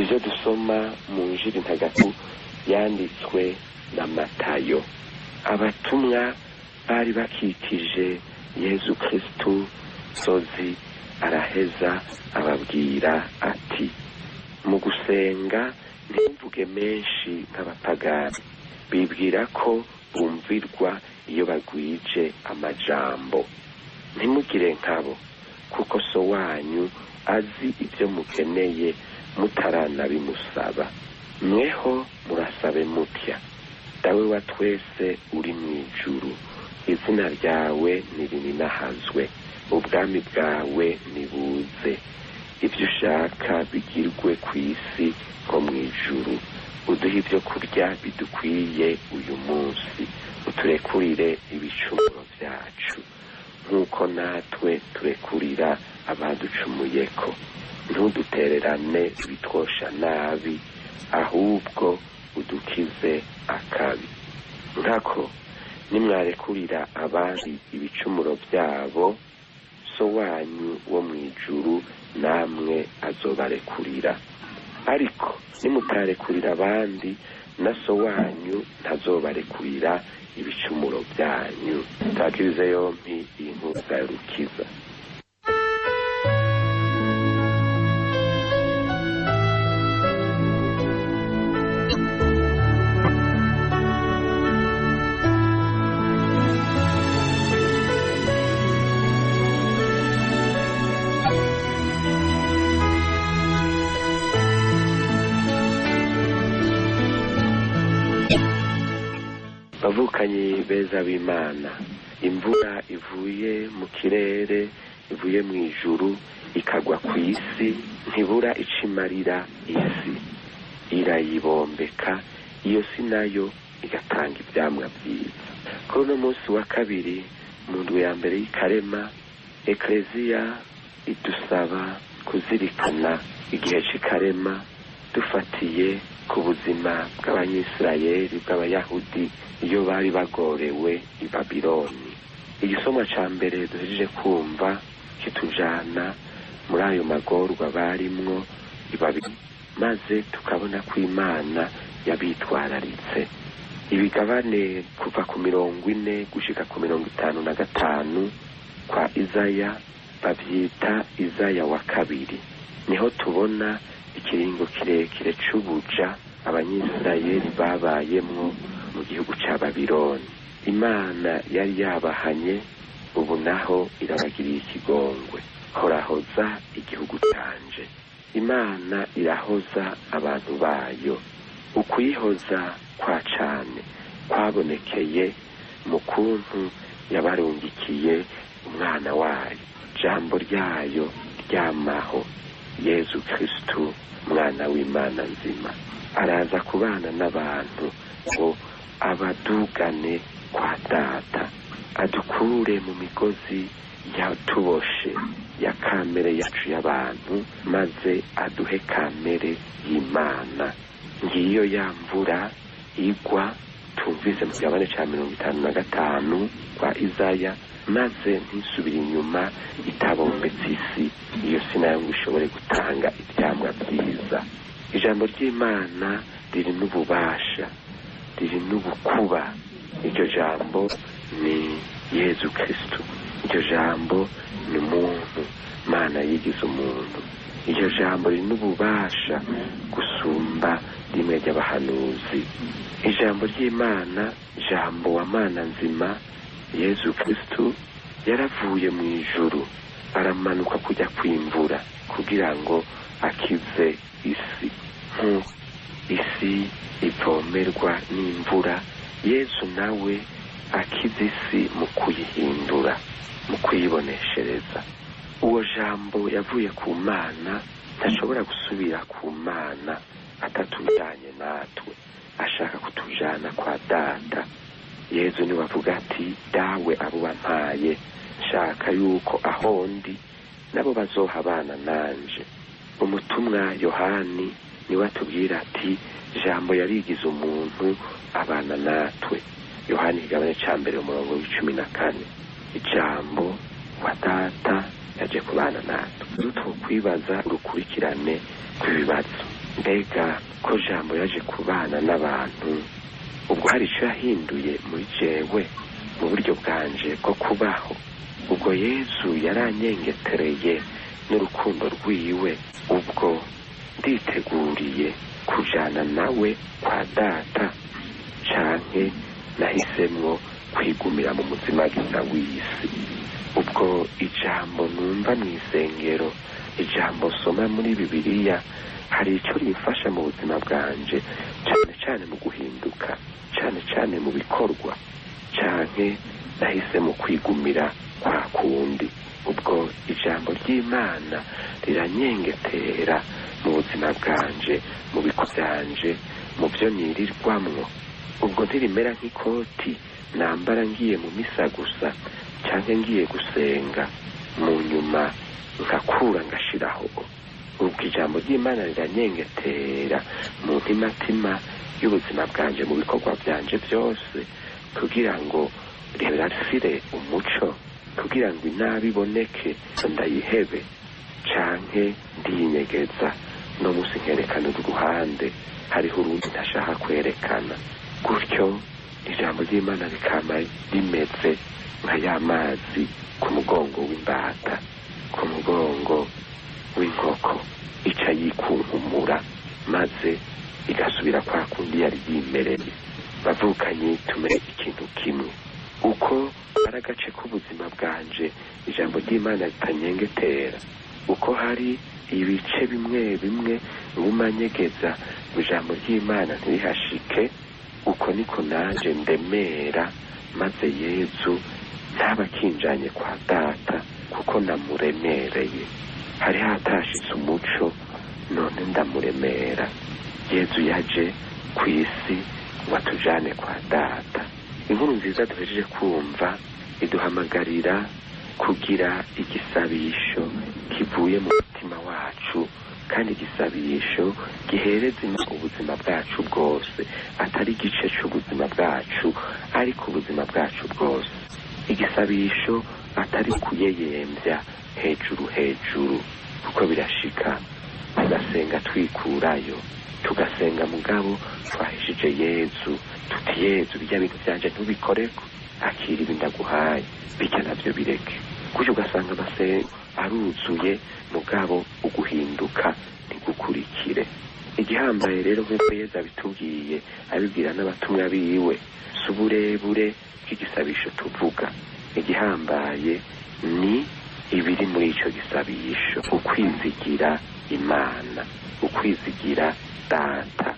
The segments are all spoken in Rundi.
Ibyo dusoma mu njiri ntagatifu yanditswe na Matayo. Abatumwa bari bakikije Yezu Kristu sozi, araheza ababwira ati: mu gusenga ntimvuge menshi nk'abapagani, bibwira ko bumvirwa iyo bagwije amajambo. Ntimugire nkabo, kuko so wanyu azi ibyo mukeneye mutaranabimusaba. Mweho murasabe mutya: Dawe wa twese uri mu ijuru, izina ryawe nirininahazwe, ubwami bwawe nibuze, ibyo ushaka bigirwe ku isi nko mu ijuru. Uduhe ibyo kurya bidukwiye uyu munsi, uturekurire ibicumuro byacu nk'uko natwe turekurira abaducumuyeko, ntudutererane ibitwosha nabi, ahubwo udukize akabi. Nkako nimwarekurira abandi ibicumuro byabo, so wanyu wo mu ijuru namwe azobarekurira. Ariko nimutarekurira abandi, na so wanyu ntazobarekurira ibicumuro byanyu. Twakirize yompi iyi nkuru rukiza. Bavukanyi beza b'Imana, imvura ivuye mu kirere, ivuye mu ijuru ikagwa ku isi, ntibura icimarira isi, irayibombeka, iyo si nayo igatanga ivyamwa vyiza. Kuri uno munsi wa kabiri mu ndwi ya mbere y'ikarema, Ekleziya idusaba kuzirikana igihe c'ikarema dufatiye ku buzima bw'Abanyisirayeli, bw'Abayahudi iyo bari bagorewe i Babiloni. Igisomwa ca mbere duhejeje kumva kitujana muri ayo magorwa barimwo i Babiloni, maze tukabona ko Imana yabitwararitse. Ibigabane kuva ku 40 gushika ku 55 kwa Izaya bavyita Izaya wa kabiri. Niho tubona ikiringo kirekire c'ubuja Abanyisirayeli babayemwo mu gihugu ca Babiloni. Imana yari yabahanye, ubu naho irabagiriye ikigongwe. Horahoza igihugu canje. Imana irahoza abantu bayo. Ukuyihoza kwa cane kwabonekeye mu kuntu yabarungikiye umwana wayo, jambo ryayo ryamaho, Yezu Kristu, mwana w'Imana nzima. Araza kubana n'abantu ngo abadugane kwa Data, adukure mu migozi yatuboshe ya kamere yacu y'abantu, maze aduhe kamere y'Imana. Ngiyo ya mvura igwa tumvise mu kigabane ca 55 kwa Izaya, maze ntisubire inyuma itabombetse isi, iyo si nayo ngo ishobore gutanga ivyamwa vyiza. Ijambo ry'Imana riri n'ububasha, riri n'ubukuba. Iryo jambo ni Yezu Kristu, iryo jambo ni umuntu, Mana yigize umuntu. Iryo jambo riri n'ububasha gusumba rimwe ry'abahanuzi. Ijambo ry'Imana, jambo wa Mana nzima, Yezu Kristu, yaravuye mu ijuru aramanuka kujya kwimvura kugira ngo akize isi. Nk'uko isi ivomerwa n'imvura, Yezu nawe akize isi mu kuyihindura, mu kuyiboneshereza. Uwo jambo yavuye ku Mana ntashobora gusubira ku Mana atatujanye natwe, ashaka kutujana kwa Data. Yezu niwe avuga ati: Dawe abo wampaye, nshaka yuko aho ndi nabo bazohabana nanje. Umutumwa Yohani niwe atubwira ati: Jambo yarigize umuntu abana natwe. Yohani igabane ca mbere umurongo w'14. Ijambo wa Data yaje kubana natwe. Rutokwibaza urukurikirane kw'ibibazo. Mbega ko Jambo yaje kubana n'abantu, ubwo hari icyo yahinduye muri jewe mu buryo bwanje bwo kubaho? Ubwo Yezu yaranyengetereye n'urukundo rwiwe, ubwo nditeguriye kujana nawe kwa Data, canke nahisemwo kwigumira mu muzimagiza w'isi? Ubwo ijambo numva mw'isengero, ijambo nsoma muri Bibiliya, hari icyo rimfasha mu buzima bwanje, cane cane mu guhinduka, cane cane mu bikorwa, canke nahisemo kwigumira kwa kundi? Ubwo ijambo ry'Imana riranyengetera mu buzima bwanje, mu bikorwa byanje, mu byo nirirwamwo? Ubwo ntirimera nk'ikoti nambara ngiye mu misa gusa, canke ngiye gusenga, mu nyuma nkakura ngashiraho? Ubwo ijambo ry'Imana riranyengetera mu ntimatima y'ubuzima bwanje, mu bikorwa byanje byose, kugira ngo rirasire umuco, kugira ngo inabi iboneke ndayihebe, canke ndiyinyegeza no musi nkerekana uruhande, hariho urundi ntashaka kwerekana? Gutyo ijambo ry'Imana rikama rimeze nka ya mazi ku mugongo w'imbata, ku mugongo w'inkoko, ica yikunkumura maze igasubira kwa kundi yari yimereye. Bavukanye, tumere ikintu kimwe. Uko hari agace k'ubuzima bwanje ijambo ry'Imana ritanyengetera, uko hari ibice bimwe bimwe ngumanyegeza ngo ijambo ry'Imana ntirihashike, uko niko nanje ndemera, maze Yezu ntaba akinjanye kwa Data, kuko namuremereye. Hari hatashitse umuco, none ndamuremera. Yezu yaje ku isi ngo atujane kwa Data. Inkuru nziza duhejeje kumva iduhamagarira kugira igisabisho kivuye mu mutima wacu, kandi igisabisho gihereza ubuzima bwacu bwose, atari igice c'ubuzima bwacu, ariko ubuzima bwacu bwose. Igisabisho atari kuyeyemvya hejuru hejuru, kuko birashika tugasenga twikurayo, tugasenga mugabo twahishije Yezu, tuti: Yezu, bijya bintu vyanje ntubikoreko, akira ibi ndaguhaye, bijya navyo bireke. Gutyo ugasanga amasengo aruzuye, mugabo uguhinduka ntigukurikire. Igihambaye rero, nk'uko Yezu abitubwiye, abibwira n'abatumwa biwe, si uburebure bw'igisabisho tuvuga. Igihambaye ni ibiri muri ico gisabisho: ukwizigira Imana, ukwizigira Data,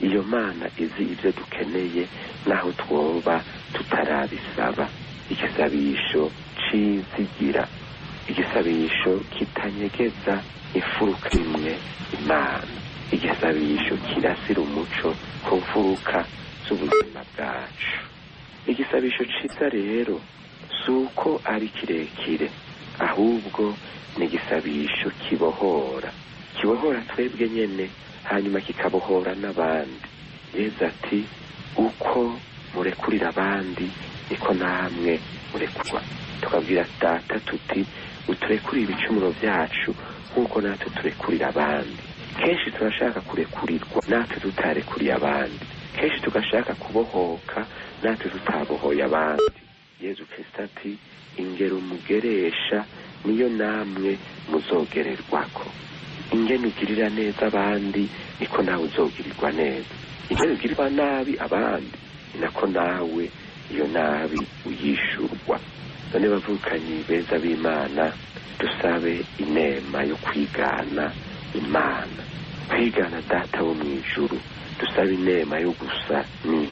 iyo Mana izi ibyo dukeneye naho twoba tutarabisaba. Igisabisho cizigira, igisabisho kitanyegeza imfuruka imwe Imana, igisabisho kirasira umuco ku mfuruka z'ubuzima bwacu. Igisabisho ciza rero si uko ari kirekire, ahubwo ni igisabisho kibohora, kibohora twebwe nyene, hanyuma kikabohora n'abandi. Yezu ati: uko murekurira abandi niko namwe murekurwa. Tukabwira Data tuti: uturekurire ibicumuro byacu nk'uko natwe turekurira abandi. Kenshi turashaka kurekurirwa natwe tutarekuriye abandi, kenshi tugashaka kubohoka natwe tutabohoye abandi. Yezu Kristo ati: ingero mugeresha niyo namwe muzogererwako. Ingene ugirira neza abandi niko nawe uzogirirwa neza, ingene ugirirwa nabi abandi ni nako nawe iyo nabi uyishurwa. None bavukanyi beza b'Imana, dusabe inema yo kwigana Imana, kwigana Data wo mw'ijuru. Dusabe inema yo gusa ni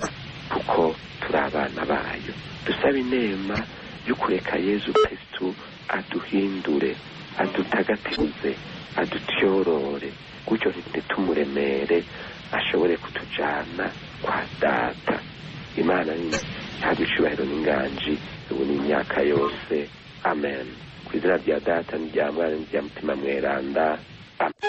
kuko turi abana bayo. Dusabe inema yo kureka Yezu Kristu aduhindure, adutagatifuze, adutyorore, gutyo ntitumuremere, ashobore kutujana kwa Data. Imana ntabwo icubahiro n'inganji ubu n'imyaka yose. Amen. Ku izina rya Data n'irya Mwana n'irya Mutima Mweranda. Amen.